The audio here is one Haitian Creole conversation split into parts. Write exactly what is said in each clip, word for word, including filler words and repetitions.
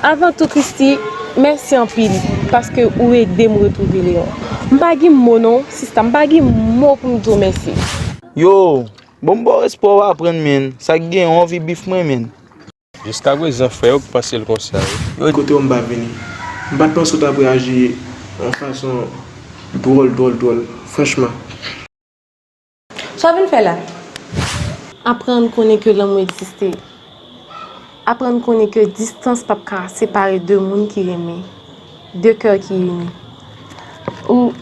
Avan tou, Christy, mèsi anpil, paske ou ede m retwouve Leon. M pa gen mo non, sista, m pa gen mo pou m di w mèsi. Yo, bon, m ba w respè w aprann, menn. Sa k gen, yon anvi bif mwen, menn. Jiskaprezan, frè, yo k panse l konsa, wi. Yo, kote w m pa vini. M pa t panse w t ap reyaji yon fason dwòl, dwòl, dwòl, franchman. Sa w vin fè la? Aprann konnen ke lanmou egziste. Aprann konnen ke distans p ap ka separe de moun ki renmen, de kè ki ini. Ou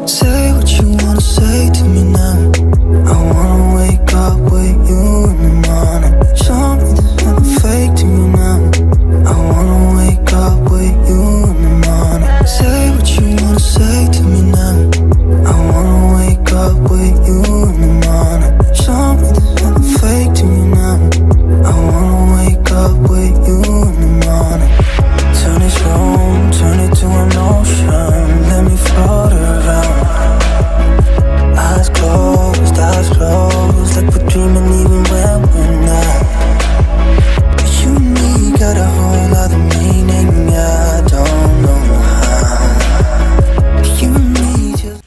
Say what you wanna say to me now. I wanna wake up with you in the morning. Show me there's nothing fake to me now. I wanna wake up with you in the morning. Say what you wanna say to me now. I wanna wake up with you in the morning. Show me there's nothing fake to me now. I wanna wake up with you in the morning. Turn this room, turn it to an ocean. Let me float around. Eyes closed, eyes closed, like we're dreaming even when we're not. You and me got a whole lot of meaning, I don't know how. You and me just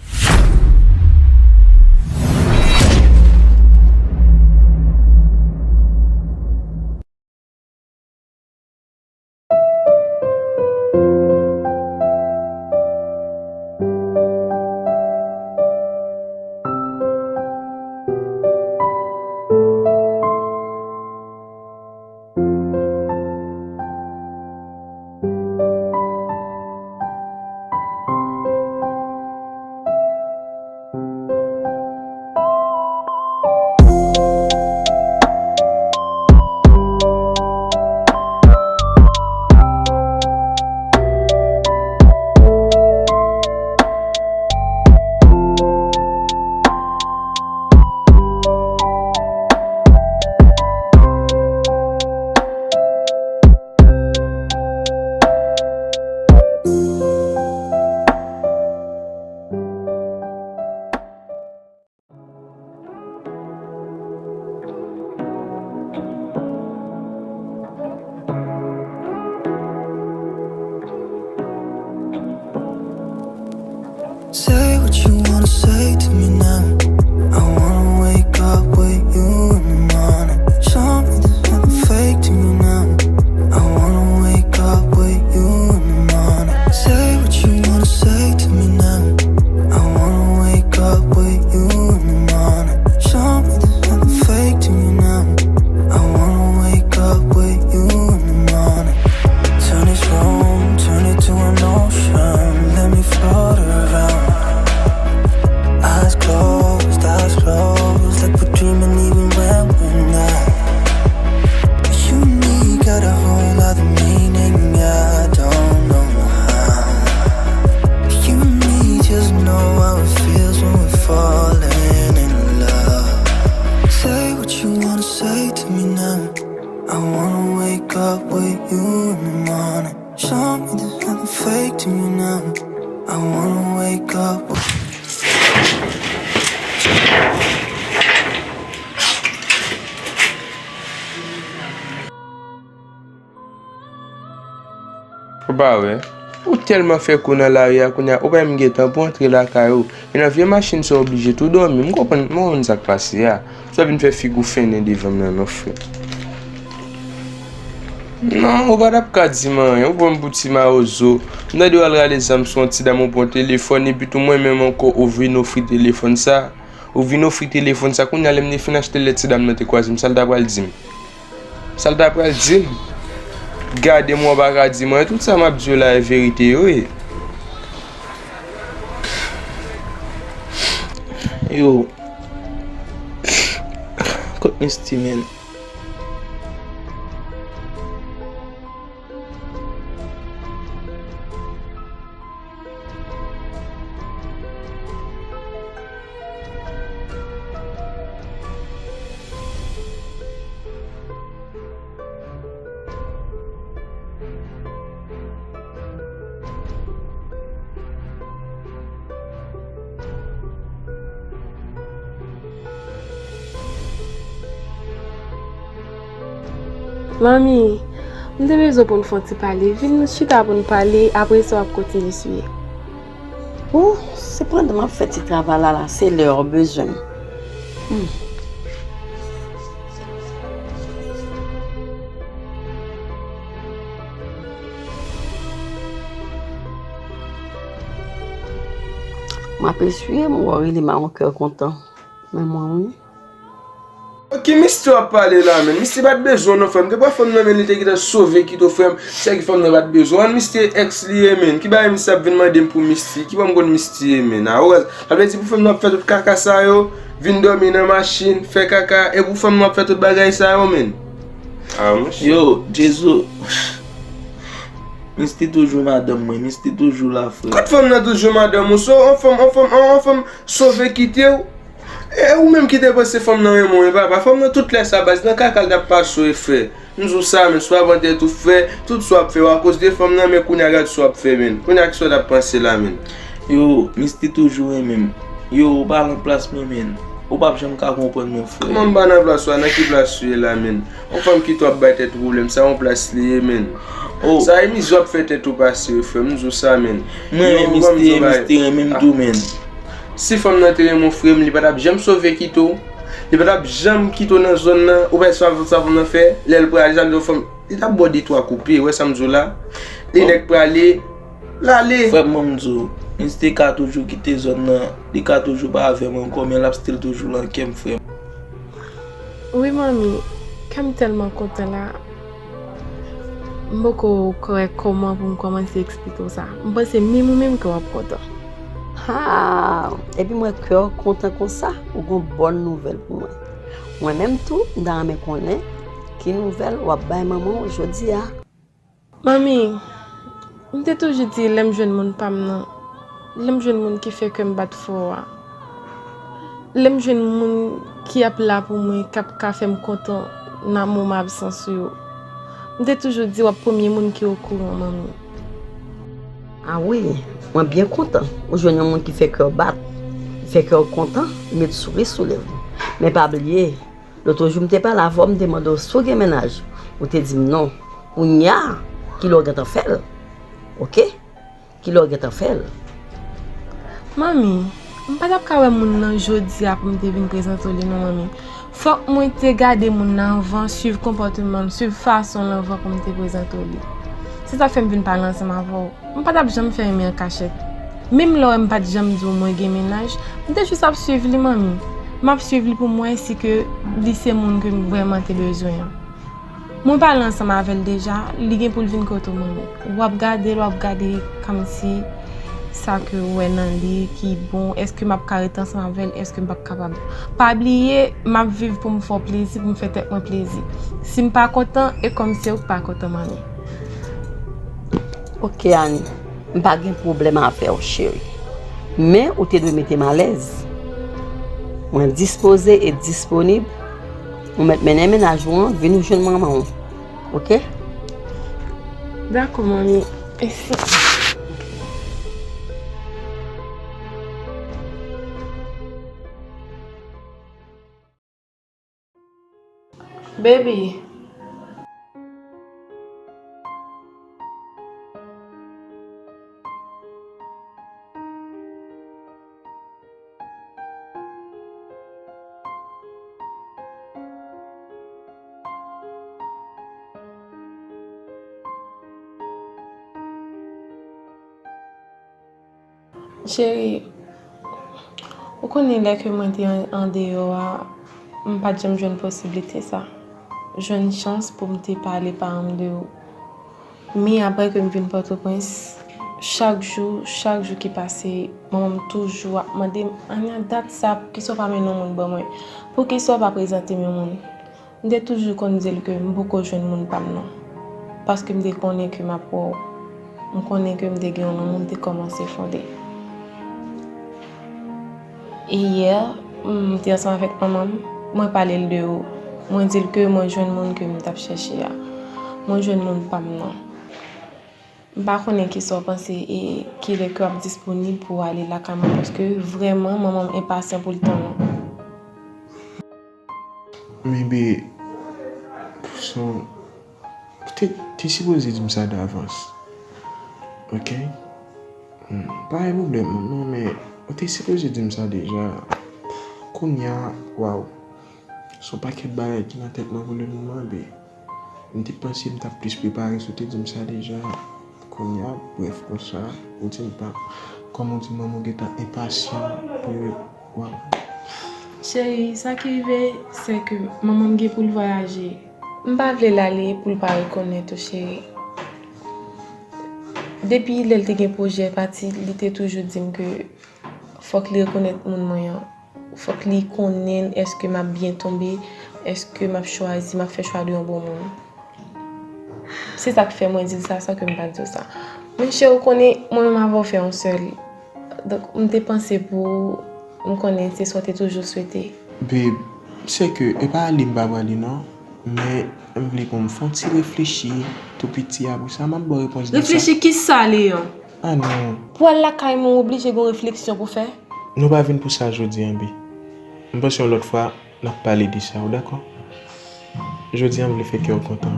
Say what you wanna say to me now. I wanna wake up with you in the morning. Show me there's nothing fake to me now. I wanna wake up with you in the morning. Say what you wanna say to me now. I wanna wake up with you in the morning. Show me there's nothing fake to me now. I wanna wake up with you in the morning. Turn this room, turn it to an ocean. Let me float around. Eyes closed, eyes closed, like we're dreaming even when we're not. You and me got a whole lot of meaning, I don't know how. You and me just know how it feels when we're falling in love. Say what you wanna say to me now. I wanna wake up with you in the morning. Show me there's nothing fake to me now. I wanna wake up with Ou pa wè? Ou tèlman fè kou nan lari a, kounye a ou pa menm gen tan pou antre lakay ou. E nan vye machin sa w oblije tou dòmi. M konprann, m konprann sa k pase a. Sa w vin fè figi w fennen devan m nan non, frè. Non, ou pa t ap ka di m anyen. Ou pran m pou ti mawozo. M tande w al rale zam sou yon ti dam, ou pran telefòn, epi tou mwen menm ankò, ou vin ofri telefòn sa. Ou vin ofri telefòn sa. Kounye a, lè m te fin achte l, lè ti dam nan te kwaze m, sa l ta pral di m? Sa l ta pral di m? Gade m, w pa ka di m anyen. Tout sa m ap di w la, e verite yo ye. Yo. Kot Misty, menn? Manmi, m te bezwen pou n fè yon ti pale. Vin chita pou n pale, apre sa w ap kontinye siye. Ou, se pandan m ap fè ti travay la, la, se lè w bezwen m. Hmm. M ap eswiye, m wè w rele m a yon kè kontan. Men mwen, wi. Ki Misty w ap pale la, menn? Misty pa t bezwen w non, frè m. Te pran fanm nan, menn, li te gentan sove kite w, frè m. Se ki fanm nan pa t bezwen w. An Misty e èks li ye, menn. Ki bagay Misty ap vin mande m pou Misty? Ki bò m konn Misty ye, menn? A, ou wè, sa vle di pou fanm nan ap fè tout kaka sa yo, vin dòmi nan machin, fè kaka, e pou fanm nan ap fè tout bagay sa yo, menn? A, monchè. Yo, Djezo. Misty toujou madanm mwen, Misty toujou la, frè. Kot fanm nan toujou madanm ou? So, on fanm, on fanm, on, on fanm sove kite w? E ou menm ki te panse fanm nan renmen w, e papa? Fanm nan tout lè sa, baz, nan kaka l t ap pase w, e frè. M di w sa, menn, si w pa pran tèt ou, frè, tout sa w ap fè yo akoz de fanm nan, men kounye a gad sa w ap fè, menn. Kounye a ki sa w t ap panse la, menn? Yo, Misty toujou renmen m. Yo, ou pa nan plas mwen, menn. Ou p ap janm ka konprann mwen, frè. Kòman m pa nan plas ou a? Nan ki plas ou ye la, menn? On fanm kite w ap bay tèt ou pwoblèm, sa yon plas li ye, menn. Oh. Sa e mizè w ap fè tèt ou pase, wi, frè m, m di w sa, menn. Mwen renmen Misty, Misty renmen m tou, menn. Si fanm nan te renmen w, frè m, li pa t ap janm sove kite w. Li pa t ap janm kite w nan zòn nan. Ou pa wè sa fanm nan fè? Lè l prale, sa vle di yon fanm, li t ap ba w de twa koupe, ou wè sa m di w la? Li nèk prale, l ale. Frè m, ban m di w, Misty ka toujou kite zòn nan, li ka toujou pa avè m ankò, men l ap still toujou nan kè m, frè m. Wi, manmi, kè m tèlman kontan la. M poko kwè kòman pou m kòmanse eksplike w sa. M panse menm ou menm ke w ap kontan. Haa! Epi m wè kè w kontan konsa, ou gen yon bòn nouvèl pou mwen. Mwen menm tou, m ta renmen konnen ki nouvèl w ap bay manman w jodi a. Manmi, m te toujou di lè m jwenn moun pa m nan, lè m jwenn moun ki fè kè m bat fò a, lè m jwenn moun ki ap la pou mwen, k ap ka fè m kontan nan moman absans ou yo. M te toujou di w ap premye moun ki okouran, manmi. A wi, mwen byen kontan ou jwenn yon moun ki fè kè w bat, ki fè kè w kontan, li met souri sou lèv ou. Men pa bliye, lòt jou m te pale avè w, m te mande w si w gen mennaj. Ou te di m non. Kounye a, kilè w gentan fè l? Oke? Kilè w gentan fè l? Manmi, m pa t ap ka wè moun nan jodi a pou m te vin prezante w li non, manmi. Fòk mwen te gade moun nan anvan, swiv konpòteman l, swiv fason l anvan pou m te prezante w li. Se sa k fè m vin pale ansanm avè w. M pa t ap janm fè renmen an kachèt. Menm lè w wè m pa t janm di w mwen gen mennaj, m te jis ap swiv li, manmi. M ap swiv li pou m wè si ke li se moun ke m vrèman te bezwen an. Mwen pale ansanm avè l deja, li gen pou l vin kote w, manmi. W ap gade l, w ap gade kòmsi sa ke w wè nan li ki bon, èske m ap ka ret ansanm avè l, èske m p ap kapab. Pa bliye, m ap viv pou m fè w plezi, pou m fè tèt mwen plezi. Si m pa kontan, e kòm se ou k pa kontan, manmi. Oke, Annie. M pa gen pwoblèm avè w, cheri. Men ou te dwe mete m alèz. Mwen dispoze e disponib. Ou mèt mennen mennaj ou an vin ou jwenn manman w. Oke? Dakò, manmi. Mèsi. Baby. Cheri, ou konnen lè ke mwen te an, andeyò a, m pa t janm jwenn posiblite sa. Jwenn chans pou m te pale paran m de ou. Men aprè ke m vin Pòtoprens, chak jou, chak jou ki pase, manman m toujou ap mande m, Ania, dat sa, poukisa w pa mennen yon moun ban mwen? Poukisa w pa prezante m yon moun? M te toujou konn di l ke m poko jwenn moun pa m nan. Paske m te konnen ke m ap wè w. M konnen ke m te gen yon lanmou m te kòmanse fonde. E yè, m te ansanm avèk manman m, mwen pale l de ou. Mwen di l ke mwen jwenn moun ke m t ap chèche a. Mwen jwenn moun pa m nan. M pa konnen kisa w panse e kilè ke w ap disponib pou w ale lakay mwen, paske vrèman manman m enpasyan pou l tann ou. Maybe, son, Te, te sipoze di m sa davans. Ok? Hmm, pa gen pwoblèm, non, men ou te sipoze di m sa deja. Kounye a, waw. Se yon pakèt bagay ki nan tèt mwen pou le moman, be. M te panse m t ap plis prepare si w te di m sa deja. Kounye a, brèf, konsa, ou di m pa. Kòm ou di manman w gentan enpasyan pou yo, waw. Cheri, sa ki rive, se ke manman m gen pou l vwayaje. M pa vle l ale pou l pa rekonèt ou, cheri. Depi lè l te gen pwojè pati, li te toujou di m ke fòk li rekonèt moun mwen an. Fòk li konnen èske m ap byen tonbe, èske m ap chwazi, m ap fè chwa de yon bon moun. Se sa k fè mwen di l sa san ke m pa di w sa. Monchè, ou konnen, mwen menm avè w fè yon sèl. Donk, m te panse pou ou, m konnen se sa w te toujou swete. Babe, se ke, e pa ale m pa prale non, men m vle pou m fè yon ti reflechi tou piti, apre sa m ap ba w repons de sa. Reflechi kisa, Leyon? Ah non. Pou al lakay mwen, w oblije gen yon refleksyon pou fè. Nou pa vin pou sa jodi an, bi. M panse yon lòt fwa, n ap pale de sa, ou dakò? Jodi an, m vle fè kè w kontan.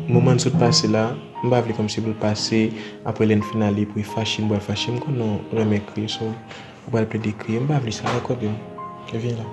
Moman n sot pase la, m pa vle kòmsi pou l pase, apre lè n fin ale, pou e fache, m pral fache, m konnen w renmen kriye, so, ou pral plede kriye, m pa vle sa, dakò, babe? Vin la.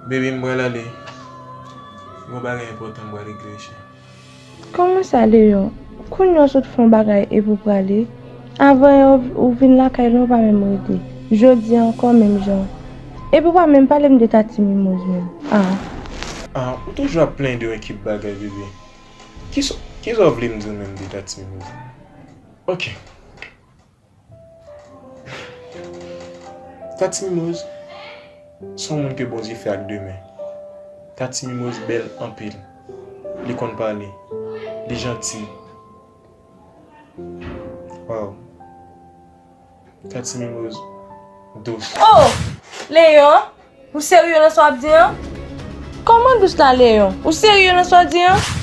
Baby, m pral ale. Gon bagay enpòtan m pral regle, chè. Kòman sa, Leyon? Kounye a w sot fè yon bagay epi w prale? Avan yè w, w vin lakay la, w pa menm rete. Jodi a ankò, menm jan. Epi w pa menm pale m de Tati Mimoz menm. Ah. Ah, ou toujou ap plenyen de yon ekip bagay, bebe. Kisa, kisa w vle m di w menm de Tati Mimoz? Ok. Tati Mimoz se yon moun ke Bondye fè ak de men. Tati Mimoz bèl anpil. Li konn pale. Li janti. Waw. Tati Mimoz dous. Oh! Leyon, ou serye nan sa w ap di an? Kòman dous la, Leyon? Ou serye nan sa w di an?